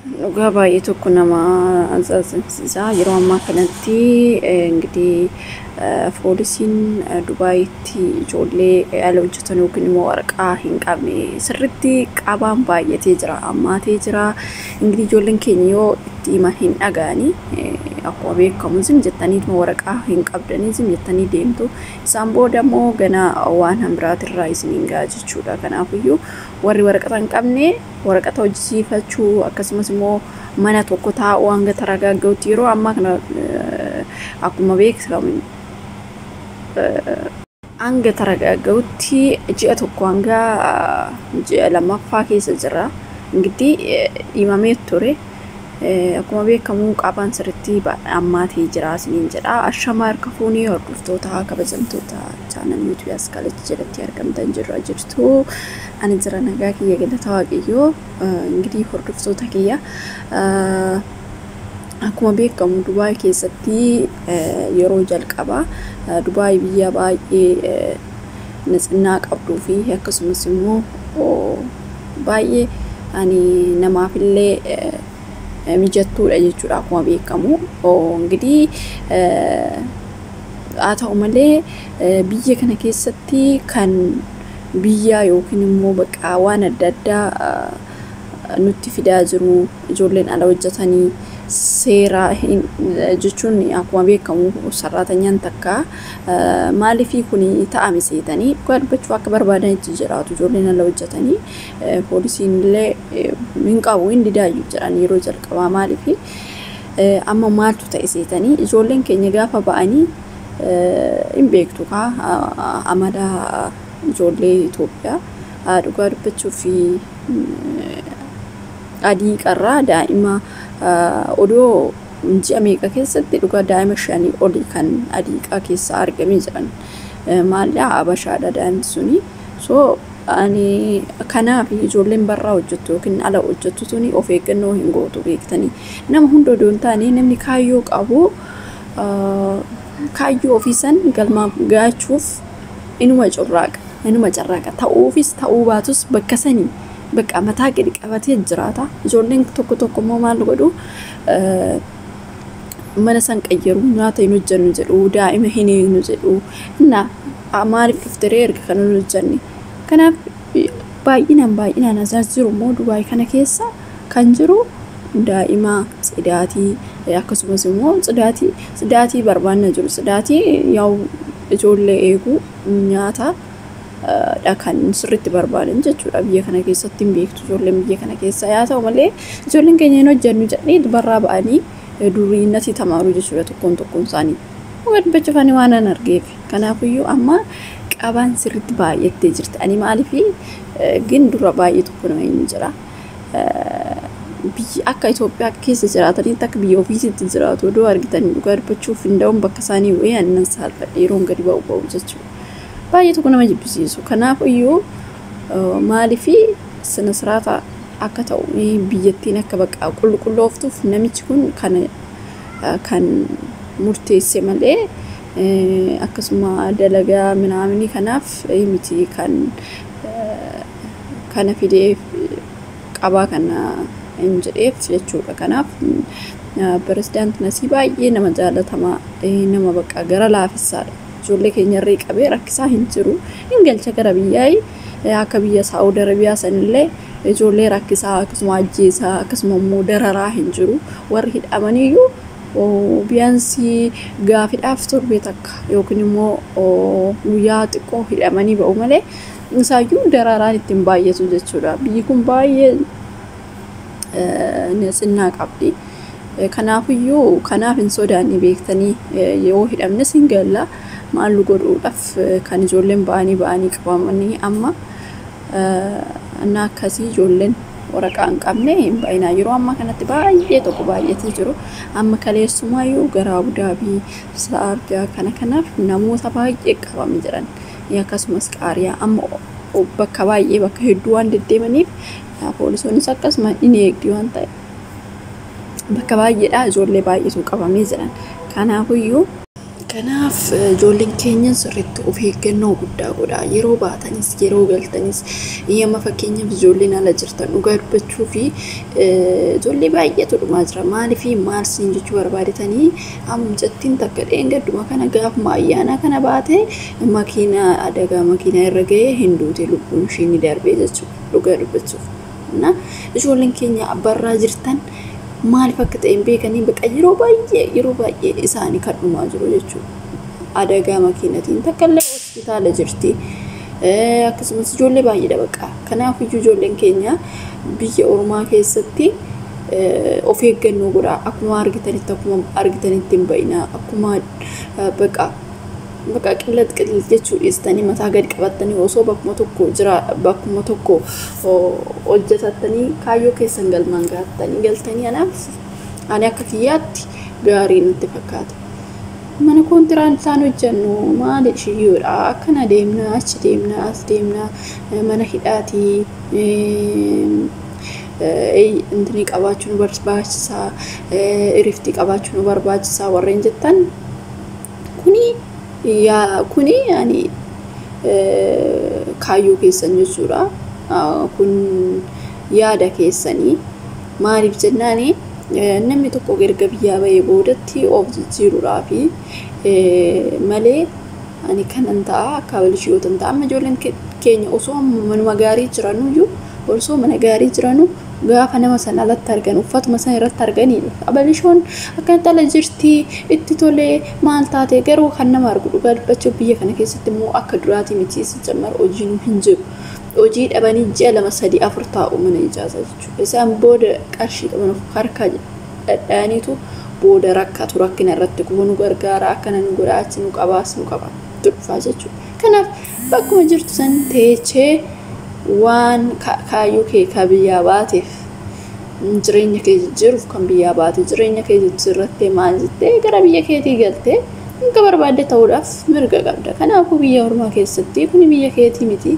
Dhugaa baay'ee tokko nama ajaa'ibsiisa. Yeroo ammaa kanatti እንግዲህ poolisiin Dubaayitti ijoollee ala hojjetan yookiin immoo waraqaa hin qabne sirriitti qabaan baay'atee jira, ammaatee jira. እንግዲህ ijoolleen keenya yoo itti himan hin dhaga'anii, akkuma beekamu zim jettanii waraqaa hin qabdanii zim jettanii deemtu. Isaan booda immoo gana waan biraatirraa isiniin ga'a jechuudha. Kanaafiyyuu warri waraqata hin qabne waraqata hojjisiifachuu, akkasumas immoo mana tokko taa'uu hanga taragagga'utti. Yeroo ammaa kana akkuma beekamu hanga taragagga'utti ji'a 1 hanga ji'a 2ffaa keessa jira. እንግዲህ himamee ture. Akkuma beekamu qabaan sirriitti ammaatee jira isiniin jedha. Ashamaa, harka fuunee hordoftoota kabajamtoota channel YouTube Askaalach jalatti argamtan, jirra jirtu? Ani jira, nagaa kiyya, galata Waaqayyoo. እንግዲህ hordoftoota kiyya, akkuma beekamu Dubaay keessatti yeroo jalqabaa, Dubaay biyya baay'ee ንጽህና qabduu fi akkasumas immoo baay'ee ani namaafillee mijattuudha jechuudha akkuma beekamu. እንግዲህ haa ta'u malee biyya kana keessatti kan biyya yookiin immoo bakka waan adda addaa nutti fidaa jiru ijoolleen ala hojjetanii seera jechuun, akkuma beekamu sarraatanyaan takka maaliifii kun ta'ame seetanii, dhugaa dubbachuu akka barbaadanitti jiraatu ijoolleen ala hojjetanii. Poolisiin illee hin qabu, hin didaayyuu jedhan yeroo jalqabaa. Maaliifii amma maaltu ta'e seetanii, ijoolleen keenya gaafa ba'anii hin beektu kaa amala ijoollee Itoophiyaa. Dhugaa dubbachuu fi adii qarraa daa'ima odoo ji'a meeqa keessatti dhugaa daa'ima 5 olii kan adiiqaa keessaa argamee jiran. Maalidha, abashaadha daa'imti suni. So ani kanaaf ijoolleen barraa hojjettu yookiin ala hojjettu suni of eeggannoo hin gootu beektanii. Nama hunda odoo hin taane, namni kaayyoo qabu kaayyoo ofii san galmaaf gaachuuf inuma carraaqa, inuma carraaqa. Ta'uufis ta'uu baatus bakka sanii bakka mataa gadi qabatee jiraata. Ijoolleen tokko tokko immoo maal godhu? Mana san qayyaru, nyaata hin hojjennu jedhu, daa'ima hin eegnu jedhu. Inna maaliif dhufteree erga kana hin hojjenne? Kanaaf baay'inaan baay'inaan as jiru immoo Dubaay kana keessa kan jiru daa'ima tsidaatii, akkasumas immoo tsidaatii barbaanna jiru. Tsidaatii yaa'u ijoollee eeguu, nyaata dha kan sirriitti barbaadan jechuudha. Biyya kana keessatti hin beektu ijoolleen biyya kana keessa. Yaa ta'u malee ijoolleen keenya hin hojjennu jedhanii barraa ba'anii duriinnatti tamaaru jechuudha tokkoon tokkoon isaanii. Dhugaa dubbachuuf ani waan an argeef. Kanaafiyyuu amma qabaan sirriitti baay'attee jirti. Ani maaliif gin dura baay'ee tokko nama hin jira. Biyyi akka Itoophiyaa keessa jiraatanitti akka biyya ofiisitti jiraatu odoo argitanii, dhugaa dubbachuuf hin da'uun bakka isaanii wayii ani nan saalfadhe yeroon gadi ba'u ba'u jechuudha. Baay'ee tokko nama jibbisiisu. Kanaaf iyyuu maaliif sina siraata akka ta'u, biyyattiin akka bakka qulqullooftuuf namichi kun kana kan murteesse malee akkasuma dalagaa minaaminii kanaaf miti kan kana fidee qabaa kana hin jedheef jechuudha. Kanaaf pirezidaanti Nasii baay'ee nama jaalatamaa, nama bakka gara laafessaadha. Ijoollee keenyarree qabee rakkisaa hin jiru. Hin galcha gara biyyaa. Akka biyya Saa'ud Arabiyaa sanillee ijoollee rakkisaa, akkasuma ajjeesaa, akkasuma immoo dararaa hin jiru. Warri hidhamaniyyuu biyyaansi gaafidhaaf torbee takka yookiin immoo guyyaa xiqqoo hidhamanii ba'u malee isaayyuu dararaan ittiin baay'atu jechuudha. Biyyi kun baay'ee ንጽህና qabdi. Kanaafiyyuu kanaaf hin sodaanne beektanii, yoo hidhamnes hin galla, maal godhuudhaaf kan ijoolleen ba'anii ba'anii qabamanii amma እና akkasii ijoolleen waraqaa hin qabne hin baay'inaa. Yeroo ammaa kanatti baay'ee tokko baay'atee jiru. Amma kaleessumaayyuu gara Abudaabii, Saarjaa kana kanaaf namoota baay'ee qabamee jiran, akkasumas Qaariyaa, amma bakka baay'ee bakka hedduu waan deddeemaniif poolisoonnis akkasuma hin eegdi waan ta'e bakka baay'eedha ijoollee baay'eetu qabamee jiran. Kanaafiyyuu Kanaaf ijoolleen keenya sirriitti of eeggannoo guddaa godhaa. Yeroo baatanis yeroo galtanis, amma fakkeenyaaf ijoolleen ala jirtan, dhugaa dubbachuu fi ijoollee baay'eetu dhumaa jira. Maaliif maal siin jechuu barbaadetanii, amma mucattiin takka dheengadduma kana gaafuma ayyaana kana baate makiinaa adagaa makiinaa irra ga'ee hin duute, lubbuun ishii ni darbee jechuudha dhugaa dubbachuuf. Na ijoolleen keenya barraa jirtan maaliif akka ta'e hin beekanii, baqa yeroo baay'ee isaanii kan dhumaa jiru jechuudha. Adagaa makiinatiin takka illee hospitaala jirti. Akkasumas ijoollee baay'eedha baqa. Kanaaf iyyuu ijoolleen keenya biyya ormaa keessatti of eeggannoo godhaa. Akkuma argitanitti hin ba'inaa. Akkuma baqa baqa qillat qillat jechuu dhiistanii, mataa gadi qabattanii, osoo bakkuma tokko jira, bakkuma tokko hojjetattanii, kaayyoo keessan galmaan gaattanii galtanii, anaaf ani akka kiyyaatti gaarii natti fakkaata. Mana koontiraataan hojjennu maal ishiyyoodha, akkana deemna, achi deemna, as deemna, mana hidhaatii intinii qabaachuu nu barbaachisaa, iriftii qabaachuu nu barbaachisaa warreen jettan, kuni yaa kuni yani kaayyoo keessan jechuudha. Kun yaada keessanii. Maaliif jennaani, namni tokko erga biyyaa bahee boodatti of jijjiiruudhaa fi malee, ani kanan ta'a, akka abalishiyoota ta'a. Amma ijoolleen keenya osoo manuma gaarii jiranuyyuu, osoo mana gaarii jiranu, gaafa nama sana alatti argan, uffatuma sana irratti arganii, abalishoon akkanatti ala jirti, itti tolee, maal taate? Garuu kan nama argu, dhugaa dubbachuuf, biyya kana keessatti immoo akka duraatii miti. Jammar hojiin hin jiru. Hojii dhabanii ji'a 2, 3, 4 taa'u mana ijaazaa jechuudha. Isaan booda qarshii qaban of harkaa dhadhaaniitu booda rakkatu, rakkina irratti kufu, nu gargaara, akkana nu godha, achi nu qabaas, nu qaba dhufaa jechuudha. Kanaaf bakkuma jirtu san teechee waan kaayyoo kee ka biyyaa baateef, jireenya kee jijjiiruuf kan biyyaa baate, jireenya kee jijjiirrattee, maal jettee, gara biyya keetii galtee akka barbaadde ta'uudhaaf mirga qabda. Kanaafuu biyya ormaa keessatti kuni biyya keetii miti.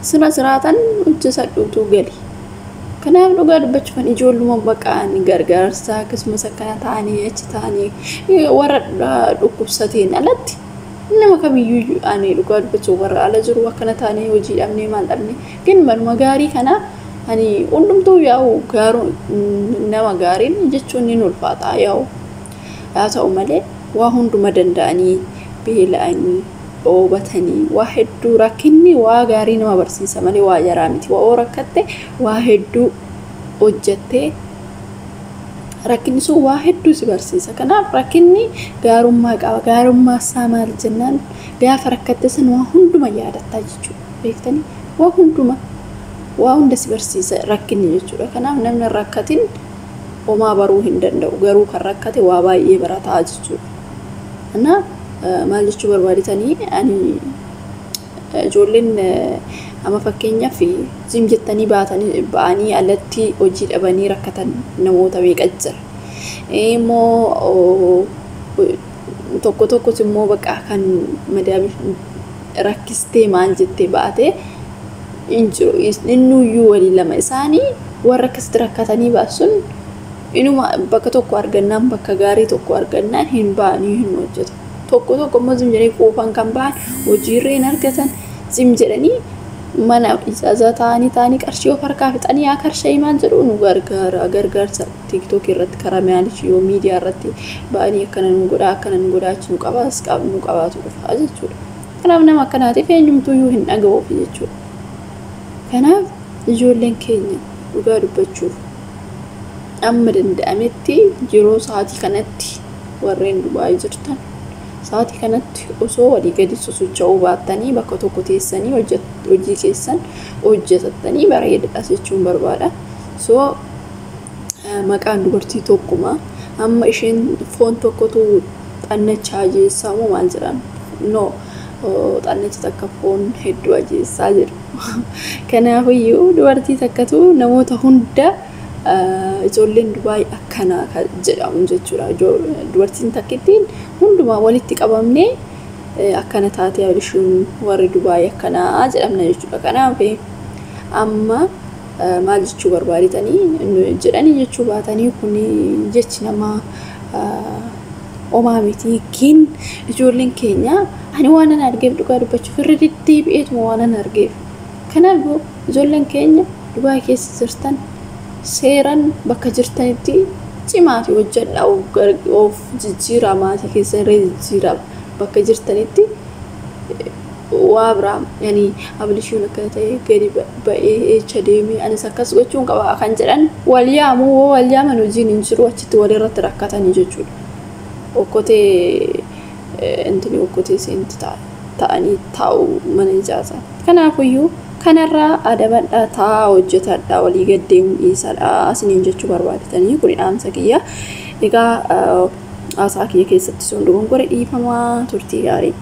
Sira siraatan hojjetadhuutu gali. Kanaaf dhugaa dubbachuuf, ijoolluma baqaan gargaarsa akkasumas akkana ta'anii achi ta'anii warra dhukkubsateen alatti nama kamiyyuu, ani dhugaa dubbachuuf, warra ala jiru akkana ta'anii hojii dhabnee, maal dhabnee, gin manuma gaarii kana ani hundumtuu yaa'u gaaruu nama gaariin jechuun ni ulfaata yaa'u. Haa ta'u malee, waa hunduma danda'anii, beela'anii, dhoobatanii, waa hedduu, rakkinni waa gaarii nama barsiisa malee waa jaraa miti. Waa rakkatte, waa hedduu hojjattee, rakkinni sun waa hedduu si barsiisa. Kanaaf rakkinni gaarummaa qaba. Gaarummaa isaa maal jennaan, gaafa rakkatte san waa hunduma yaadattaa jechuudha. Beektanii, waa hunduma, waa hunda si barsiisa rakkinni jechuudha. Kanaaf namni rakkatin homaa baruu hin danda'u. Garuu kan rakkate waa baay'ee barataa jechuudha. Kanaaf maal jechuu barbaadetanii, ani ijoolleen amma fakkeenyaaf zim jettanii baatanii ba'anii alatti hojii dhabanii rakkatan namoota meeqa jira. Immoo tokko tokkos immoo bakka kan madaamii rakkistee, maal jettee baatee hin jiru. Innuyyuu walii lama isaanii warra akkasitti rakkatanii baasun inuma bakka tokko argannaan, bakka gaarii tokko argannaan hin ba'anii hin hojjetu. Tokko tokko immoo zim jedhanii quufan kan ba'an hojiirra hin argatan. Zim jedhanii mana ijaazaa ta'anii ta'anii qarshii of harkaa fixanii, yaa qarshii maal jedhu, nu gargaara, gargaarsa TikTok irratti, karaa maaliif yoo miidiyaa irratti ba'anii akkana nu godhaa, akkana nu godhaa, achi nu qabaas nu qabaatu dhufa jechuudha. Kanaaf nama akkanaatiif eenyumtuyyuu hin dhaga'uuf jechuudha. Kanaaf ijoolleen keenya, dhugaa dubbachuuf, amma danda'ametti yeroo sa'aatii kanatti warreen Dubaay jirtan, sa'aatii kanatti osoo walii gadi sosocho'uu baattanii, bakka tokko teessanii hojii keessan hojjetattanii bareedaadha jechuun barbaada. So maqaan dubartii tokkuma, amma isheen foon tokkotu xannacha ajeessaa moo maal jedhan, no, xannacha takka foon hedduu ajeessaa jedhu. Kanaafiyyuu dubartii takkatu namoota hunda ijoolleen Dubaay akkana jedhamu jechuudha. Dubartiin takkittiin hundumaa walitti qabamnee akkana taatee, ishiin warri Dubaay akkanaa jedhamna jechuudha. Kanaaf amma maal jechuu barbaadetanii, jedhanii jechuu baatanii, kun jechi namaa Omaa miti gin ijoolleen keenya ani waan an argeef dhugaa dubbachuuf irra deddeebi'eetuma waan an argeef. Kanaaf ijoolleen keenya Dubaay keessa jirtan seeran bakka jirtanitti cimaati hojjedha, of jijjiiraa, maatii keessan irra jijjiiraa, bakka jirtanitti waa biraa yani abilishuun akkana ta'e gadi ba'ee eecha deemee anis akkas gochuun qaba kan jedhan wal yaamuu, wal yaaman hojiin hin jiru, achitti walirratti rakkatanii jechuudha. Okkotee intini okkotee seenti ta'anii taa'u mana ijaarsaa. Kanaafuyyuu kanarraa adabadhaa, taa'aa hojjetadhaa, walii gaddeemuu dhiisadhaa isiniin jechuu barbaadatanii kun dhaamsa kiyya. Egaa haasaa kiyya keessatti sun dogongore dhiifamaa, turtii gaarii.